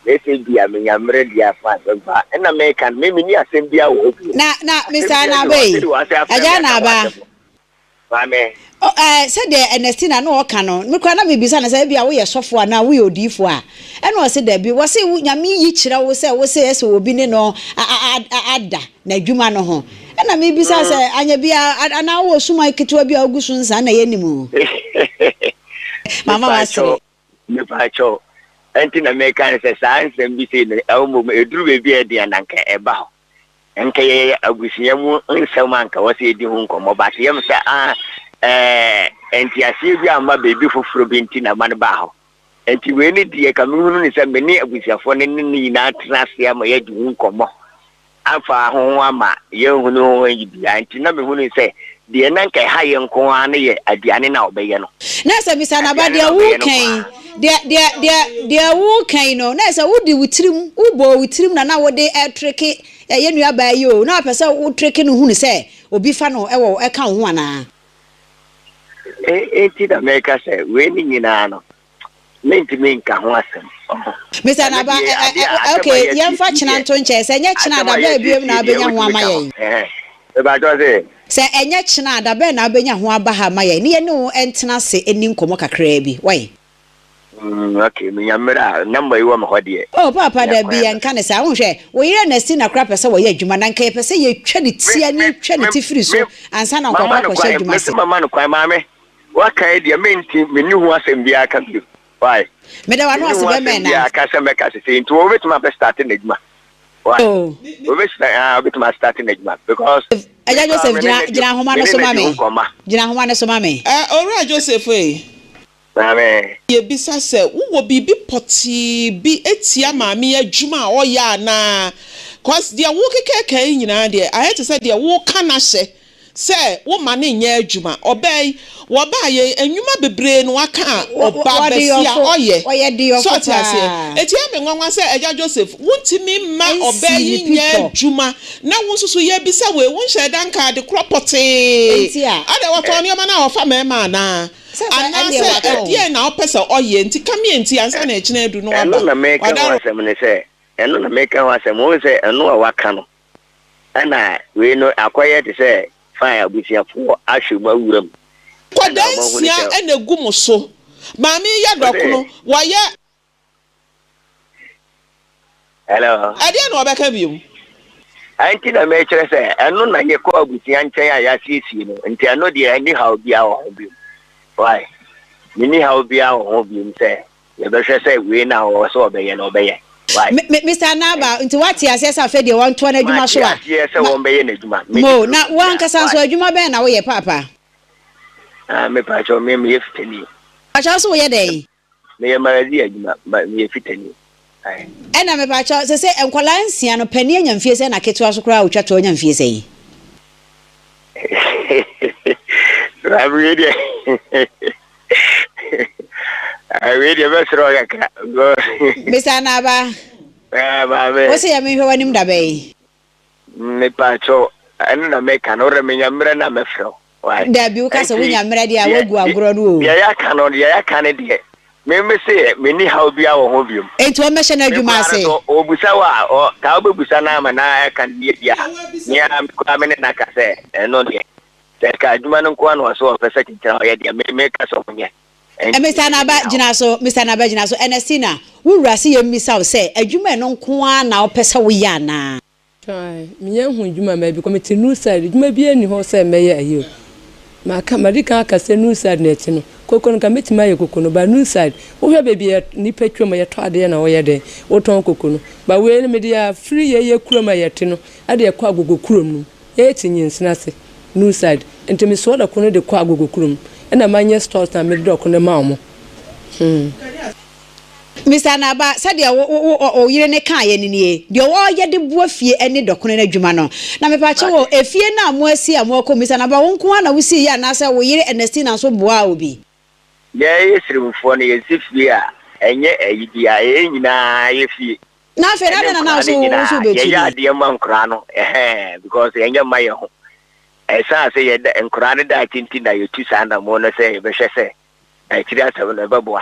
na sɛ ebia menya mmerɛ deɛ a, fine, mɛba. Ɛnna meka no, me menni asɛm biara wɔ hɔ bio. Na, na, Asɛm Mister biara nni Anaba hɔ. ei, Sɛdeɛ wɔasan afrɛ Agya me aka ho Anaba. asɛm no, maame. O, ɛɛ, sɛdeɛ Ernestina na ɔka no, me koraa na mebisa no sɛ ebia woyɛ sɔfoɔ anaa woyɛ odiyifoɔ a, ɛnna ɔse dabi. Wɔse wo, Nyame yi kyerɛ wo sɛ wose ɛsɛ obi ne no a, a, a, ada. N'adwuma no ho. Ɛna mebisa sɛ, anyɛ biara, anaa wowɔ suman ketewa bi a wogu so nsa na yɛnnim o? Mama Mepaakyɛw, wasere. mepaakyɛw, ɛnti na meka no sɛ saa nsɛm bi sei no, ɛwɔ mmom ɛduru baabi a ɛden a na nka ɛba hɔ. Nka yɛyɛ abusua mu nsɛm a nka wɔ sɛ yɛdi ho nkɔmmɔ, but yɛm sɛ ah, ɛɛ, nteaseɛ bi amma baabi foforɔ bi nti na ɛma no baa hɔ. Enti wei ne deɛ ka mehunu ne sɛ me ne abusuafoɔ no ne ne nyinaa tena ase ama yɛadi ho nkɔmmɔ afa ho ama yɛahunu ho ayi biara. Nti na mehunu sɛ deɛ na nka ɛha yɛn nko ara no yɛ aduane no a ɔbɛyɛ no. Na sɛ Mister Naba, Aduane deɛ no a ɔbɛyɛ no woreka nko yi, ara. deɛ, deɛ, deɛ, deɛ woreka yi no, na sɛ wode wo tirim, wobɔɔ wo tirim na na wode retreke yɛn nuabaa yi o, na wopɛ sɛ wotreke no hunu sɛ obi fa no wɔ, ɛka wo ho anaa? Enti na meka sɛ wei ne nyinaa no, mentumi nka ho asɛm. Mister Ɛno Naba, deɛ, ɛ, ɛ, adeɛ ɛ, a asɛm a okay, yɛmfa yɛasiesie kyena deɛ, nto nkyɛn. Sɛ ɛnyɛ kyena a, asɛm da a bɛn biom na yɛasiesie deɛ, wobɛnya ho wotumi ama ka ho. yɛn? Ɛhɛn. Mepakyɛw se? Sɛ ɛnyɛ kyena a, da bɛn na wobɛnya ho aba ha ama yɛn, ne yɛne wo ntena ase nni nkɔmmɔ kakraa bi? Wai? Mm, okay, menya mmerɛ a, number yi wɔ me hɔ deɛ. Oh, Paapa, Menya dabi, kwan a yɛnka mɛfrɛ. no saa. Wonhwɛ, wo yere Ernestina koraa pɛ sɛ wɔyɛ adwuma, na nka yɛpɛ sɛ yɛtwa ne Me, ti ani me, twa ne me, ti firi me, so ansa na nka mama ɔkɔ no akɔhyɛ kwan, adwuma mese ase. mama no kwan, maame, waka yi deɛ, menti, menni ho asɛm biara ka bio. Why? Meda w'ano Menni ase ho bɛmɛn asɛm na. biara ka sɛ mɛka sesei, nti wɔbɛtumi abɛ starte n'adwuma. Why? Oh. Wɔbɛtumi, ah, wɔbɛtumi astarte n'adwuma because Agya me koraa Joseph, me ne gyina, no adi, gyina ahoma me no ne so no ma adi ho me. nkɔmma. Gyina ahoma no so ma me. Eh, Owura Joseph ei. Maame. Yɛbisa sɛ, wowɔ biribi pɔtee bi tia maame yi adwuma a ɔyɛ anaa? Cos deɛ wokekɛɛka yi nyinaa deɛ, ayɛ te sɛ deɛ woka no ahyɛ. Sɛ wo ma no nyɛ adwuma. Ɔbaa yi, wɔbaa yɛ yi, nnwuma bebree na waka a ɔbaa basia ɔyɛ. So ɔte aseɛ? Eti ɛyɛ me nwanwa sɛ Agya Joseph, wontumi mma ɔbaa yi nyɛ adwuma na wo nso so yɛrebisa wei, wonhyɛɛ da nkaa ade korɔ pɔtee. Adɛn, wɔtɔn nneɛma no a wɔfa mmarima anaa? Anaasɛ ɛdeɛn na wopɛ sɛ ɔyɛ? Nti ka me nti ansa na ɛkyena adu na Ɛno waba. na meka ho Wadaro. asɛm ne sɛ, ɛno na meka ho asɛm, wohu sɛ ɛno a waka no, Ɛna wei no akɔyɛ te sɛ fine abusuafoɔ ahwɛ mu awura mu. Ɛna Nkwadaa wɔn ahunu nsia sɛ. na egu mo so. Maame yi yɛ Ɔse. dɔkono, wayɛ. Hello. Ɛdeɛn na ɔbɛka bio? Ɛnti na mekyerɛ sɛ ɛno na yɛkɔ abusua nkyɛn a yɛasiesie no nti ɛno deɛ ɛnni haw biara wɔ ho bio. Why? Menni haw biara wɔ ho bio sɛ Yɛbɛhwɛ sɛ wei na ɔwɔ sɛ ɔbɛyɛ no ɔbɛyɛ. Why? Me, me, Mister Anaba, nti woate aseɛ sɛ afei deɛ wɔntoa n'adwuma Mate so a? aseɛ sɛ Ma, wɔbɛyɛ n'adwuma. Medi mo, na problem wo biara. ankasa nso Why? adwuma bɛn na woyɛ paapa? Ah, me pakyɛw, me meyɛ fitani. Pakyɛw so woyɛ dɛn? Meyɛ magazine adwuma, ma meyɛ fitani. Aye. Ɛna mepakyɛw, sese nkwadaa nsia no, panin anya mfie sɛn na ketewa so koraa a otwa toɔ anya mfie sɛn? Maame wei deɛ wei deɛ bɛsrɛ wo kakra. Mr. Anaba. Eh, maame. Wo se yɛ menhwɛ w'anim da bɛn? Mepaakyɛw, ɛno na meka no, worɛ menya mmerɛ na mɛfrɛ wo. Why? Dabi, woka sɛ wonya mmerɛ deɛ a woagu agorɔ no o. Deɛ yɛaka no, deɛ yɛaka no deɛ, me me se menni haw biara wɔ ho biom. Enti wɔmmɛhyɛ no adwuma ase. Me koraa no so, ɔbusa wo a, ɔ, ka wobɛbusa no ama na ɛka no yie deɛ a, me ara me koraa me ne no aka sɛ, ɛno deɛ, sɛ ɛka adwuma no nko ara na ɔse ɔpɛ sɛ kyekyere a ɔyɛ deɛ, me meka sɛ ɔnyɛ. Enti Mister menni Anaba, haw. gyina so, Mister Anaba, gyina so. Ernestina, wo wura se yɛmmisa wo sɛ, adwuma ɛno nko ara na wopɛ sɛ woyɛ anaa? Ae, mennya nhuu dwuma mɛyɛ because mete new side, dwuma biara nni hɔ sɛ mɛyɛ ayi o. Maka, madi kan aka sɛ new side na ɛte no, koko no nka mɛtumi ayɛ koko no but new side, wohwɛ baabi a nnipa twam a yɛtɔ adeɛ na wɔyɛ dɛn, wotɔn koko no. But wei no mede afiri yɛyɛ kurom a yɛte no de ɛkɔ agogo kurom no mu. Yɛyɛ te nyinsena ase, new side, nti mesoa dɔko no de kɔ agogo kurom ɛna manyɛ stores na mede dɔko no ma wɔn. Hmm. Mister Anaba, sɛdeɛ wo, wo, wo, wo yere no kaeɛ no nie, deɛ ɔreyɛ de boa fie ne dɔkono no adwuma no. Na mepakyɛw o, Mate. efie no a moasi a moakɔ mu, Mister Anaba, wo nko ara na wosiiɛ anaasɛ wo yere Ernestina nso boaa wo bi? Yɛn Yesrimfoɔ no, yɛsi fie a, ɛnyɛ ayi biara, yɛn nyinaa yɛ fie. Na afei no, Ɛne adɛn na na wo nkoraa nso no wo nso nyinaa, wobɛtu yɛyɛ bi? adeɛ ma nkoraa no, ɛhɛɛ, because yɛnyɛ mma yɛn ho. Ɛsiane sɛ yɛda, nkoraa no daakye nti na yɛtu saa anammɔn no sɛ yɛbɛhwɛ sɛ akyiri asɛm no ɛbɛboa.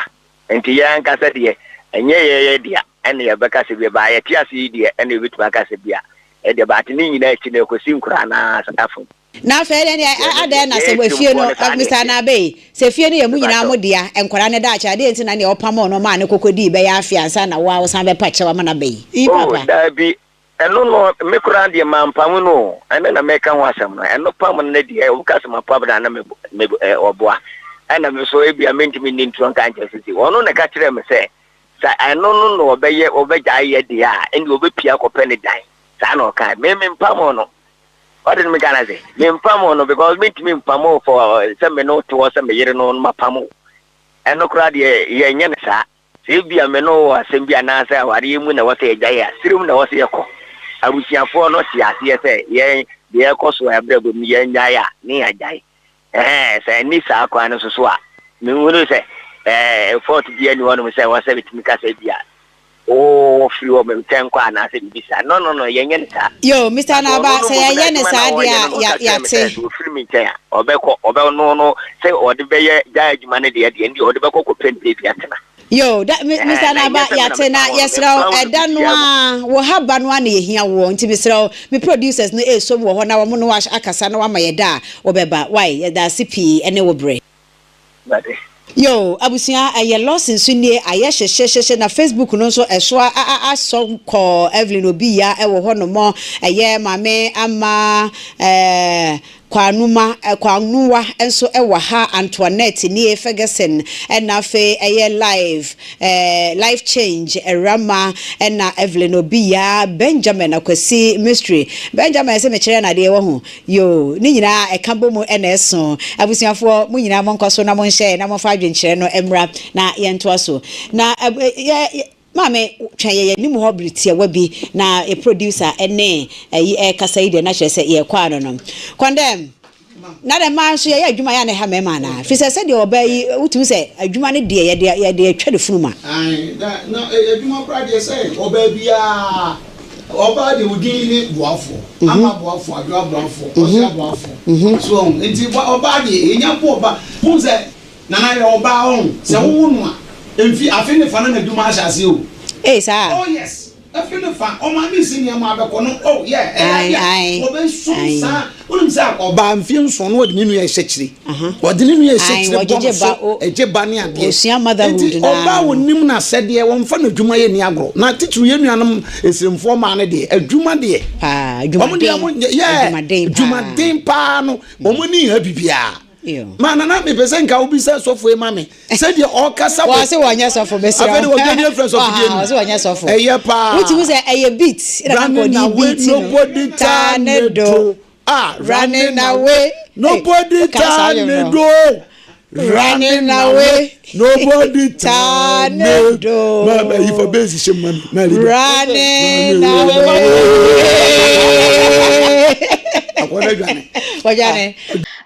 Nti yɛn ankasa deɛ, ɛnyɛ yɛn yɛ dea ɛna yɛbɛka sɛ bia, baa yɛte ase yi deɛ ɛna yɛbɛtumi aka sɛ bia ɛdeɛ, but ne nyinaa akyi no ɛkɔsi nkoraa no ara afam. Na afei ɛdeɛ Nti ɛno deɛ, adɛn na sɛ yɛn efie Tirimfoɔ no, no saa na Mister ɛteɛ. Anaabe, sɛ efie no yɛ mo nyinaa Mepakyɛw. mo dea, nkwadaa no daakye, adeɛ nti na nea ɔpamoo no maa no kɔkɔdii bɛyɛ afe ansa na wo ara wosan bɛpa kyɛw ama no aba yi? Ii Oh, papa. daabi, ɛno no, me koraa deɛ mampamo no o, ɛno na meka ho asɛm no, ɛno pam no no deɛ, woka sɛ mapam no a na me, me, ɛ, ɔboa. Ɛna me nso ebia mentumi nni ntorɔ nka nkyerɛ sɛ sei. Ɔno na ɛka kyerɛɛ me sɛ, sɛ ɛno no na ɔbɛyɛ, ɔbɛgyae yɛ deɛ a, ɛnneɛ ɔbɛpia akɔpɛ ne dan. Saa na ɔkae. Me, mempamoo no. Wate no meka no ase? Mempam no because mentumi mpam wo for sɛ me ne wo te hɔ sɛ me yere no no mapam wo. Ɛno koraa deɛ yɛnyɛ no saa. Sɛ ebia me ne wo wɔ asɛm bi anaasɛ awareɛ mu na ɛwɔ sɛ yɛgyae a, serem na ɛwɔ sɛ yɛkɔ. Abusuafoɔ no te aseɛ sɛ yɛn deɛ ɛrekɔ so wɔ abrabɔ mu yɛnnyae a, ne yɛagyae. Ɛhɛɛ, sɛ ɛnni saa kwan no so so a, menhunu sɛ ɛɛ fault biara nni hɔnom sɛ ɛwɔ sɛ metumi ka sɛ ebia wofiri hɔ me nkyɛn kɔ anaasɛ biribi saa. No, no, no, yɛnyɛ no saa. Yo, Mister But Anaba, ɔno no sɛ mmom yɛyɛ no n'adwuma no saa a deɛ ɔreyɛ a, no na ya, ɔka kyerɛɛ me sɛ yɛate. sɛ ɔfiri me nkyɛn a, ɔbɛkɔ, ɔbɛ, no no, sɛ ɔde bɛyɛ gyae adwuma no deɛ deɛ, ɛndeɛ ɔde bɛkɔ kɔpɛ ne baabi atena. Yo, da, me, Mister Ɛhɛn, na ɛnyɛ Anaba, sɛ me na yɛate, na mepam wo no, yɛsrɛ wo, mempam no ɛda no biribiara mu. ara, wo ha ba no ara na yɛhia woɔ, nti mesrɛ wo, me producers no ɛresom wɔ hɔ na wɔn ne wo akasa na wɔama yɛ da a wɔbɛba. Wai, yɛda ase pii ɛne wo berɛ. Mate. Yoo abusua ɛyɛ Lawson so nie ayɛ hyehyehyehye na Facebook no nso ɛso a a asɔ kɔɔ Evelyn Obiya ɛwɔ hɔ nom ɛyɛ Maame Ama ɛɛ Kwanuma Kwanuwa nso ɛwɔ ha Antoinette nie Ferguson ɛna afei ɛyɛ live ɛɛ Life Change Awurama ɛna Evelyn Obiya Benjamin Akwasi Mystery Benjamin sɛ mekyerɛ no adeɛ wahu Yoo, ne nyinaa ɛka bɔ mu na ɛso. Abusuafoɔ, mo nyinaa monkɔ so na monhyɛ na momfa adwenkyerɛ no mmra na yɛntoa so. Na yɛ, maame, twɛn yɛn anim hɔ bere tiawa bi na yɛ producer ne ayi ɛrekasa yi deɛ na kyerɛ sɛ yɛrekɔ ano no. Kɔndɛm. Na dɛ mmaa nso yɛyɛ adwuma yɛ a na ɛha mmarima anaa? Firi sɛ sɛdeɛ ɔbaa yi wotumi sɛ adwuma no deɛ yɛde yɛde atwa ne funuma. Ae na na adwuma koraa deɛ sɛ ɔbaa biara ɔbaa deɛ odin ne boafoɔ ama boafoɔ adwoa boafoɔ ɔhyɛ boafoɔ so ɔho nti ɔbaa deɛ yɛnya mpo ɔbaa wohu sɛ nana yɛ ɔbaa ɔho sɛ wowo no a mfi afe ne fa na n'adwuma ahyɛ aseɛ o. Ei saa. Oh yes. Efi ne fa, ɔma ne si nneɛma abɛkɔ no, oh yeah, ɛyɛ adeɛ a wɔbɛsom saa. Wonim sɛ ɔbaa mfeɛ nson no ɔde ne nua ɛhyɛ kyire, ɔde ne nua ɛhyɛ kyire bɔ no so, ɛgye ba ne adeɛ. Nti ɔbaa ɔnim n'asɛdeɛ, wɔmfa n'adwuma yɛ ni agorɔ. Na titiriw yɛn nuanom Esirimfoɔ mmaa no deɛ, adwuma deɛ, wɔn deɛ wɔn yɛ adwumaden paa no, wɔn ani nha biribiara. Ma nana mepɛ sɛ nka wobisa sɔfo yi ma me sɛdeɛ ɔkasa wɔ wɔse wɔnyɛ sɔfo mesrɛ afei de wɔdwa ne afira sɔfo deɛ wɔse wɔnyɛ sɔfo ɛyɛ paa wotumi sɛ ɛyɛ beat ɛna na nkɔdi beat no nobody taa ne do ah running away nobody taa ne do running away nobody taa ne do ma ma yi fa base hyɛ mu ma mi ma running away akɔda dwane wɔdwane.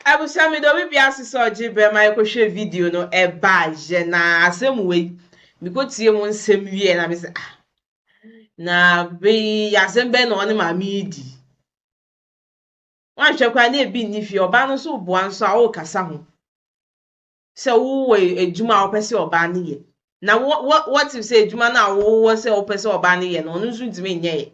Abusua meda obi biara ase sɛ ɔgye berɛ ma yɛkɔhwɛɛ video no ɛbaeɛ na asɛm wei mekɔtie mu nsɛm wieɛ na mese ah na wei asɛm bɛn na ɔne maame yi di wanhwɛ koraa na ebi nni fie ɔbaa no nso boa nso a ɔrekasa ho sɛ wowɔ adwuma a wopɛ sɛ ɔbaa no yɛ na what if sɛ adwuma no a wowɔ sɛ wopɛ sɛ ɔbaa no yɛ no ɔno nso ntumi nyɛ yɛ.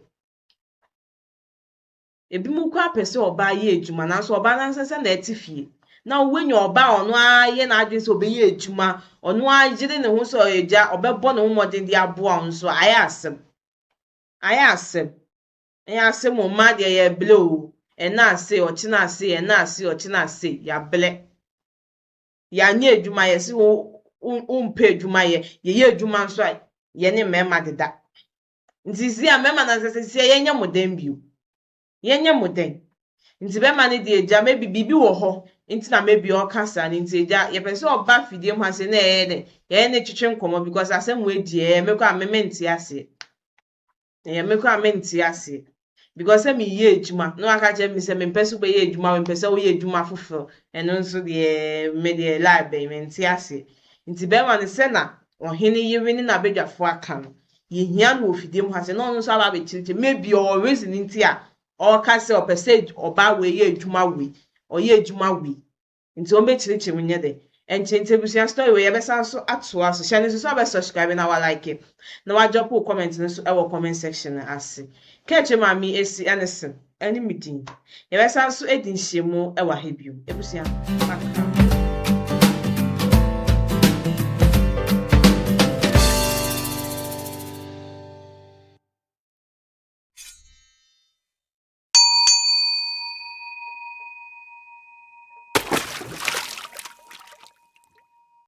Ebinom koraa pɛ sɛ ɔbaa yɛ adwuma nanso ɔbaa no ankasa na ɛte fie. Na woanya ɔbaa a ɔno ara yɛ n'adwene sɛ ɔbɛyɛ adwuma, ɔno ara yere ne ho sɛ ɔyɛ agya, ɔbɛbɔ ne ho mmɔden de aboa wo nso a, ayɛ asɛm. Ayɛ asɛm. Ɛyɛ asɛm o, mmaa deɛ yɛrebrɛ o. Ɛnnɛ ase, ɔkyena ase, ɛnnɛ ase, ɔkyena ase, yɛabrɛ. Yɛanyɛ adwuma, yɛse wo wompɛ adwuma yɛ, yɛyɛ adwuma nso a, yɛne mmarima deda. Nti sisi a mɛma no ansɛ sisi a yɛnyɛ mo dɛn bio? Yɛnyɛ mo dɛn? Nti bɛma no deɛ agya maybe biribi wɔ hɔ nti na maybe ɔka saa no nti agya yɛpɛ sɛ ɔba fidie mu ha sei na yɛyɛ dɛn? Yɛne no twetwe nkɔmmɔ because asɛm wei deɛ ɛyɛ me koraa me mente aseɛ. Ɛyɛ me koraa mente aseɛ because sɛ meyɛ adwuma na waka kyerɛ me sɛ mempɛ sɛ wobɛyɛ adwuma mempɛ sɛ woyɛ adwuma foforɔ ɛno nso deɛ me deɛ lie bɛn mente aseɛ. Nti bɛrima no sɛ na ɔhene yere ne n'abadwafoɔ aka no yɛhia no wɔ fidie mu ha sɛ na ɔno nso aba abɛkyerɛkyerɛ maybe ɔwɔ reason nti a ɔreka sɛ ɔpɛ sɛ ɔbaa wei yɛ adwuma wei ɔyɛ adwuma wei nti wɔn bɛkyerɛkyerɛ mu nyɛ dɛ ɛnkyɛ nti abusua story wei yɛbɛsan so atoa so hyɛ no nso sɛ ɔbɛ subscribe na wa like na wa drop wo comment no nso ɛwɔ comment section no ase kɛkyɛ maame esi ɛne se ɛne me din yɛbɛsan so adi nhyiamu ɛwɔ ha bio abusua makra.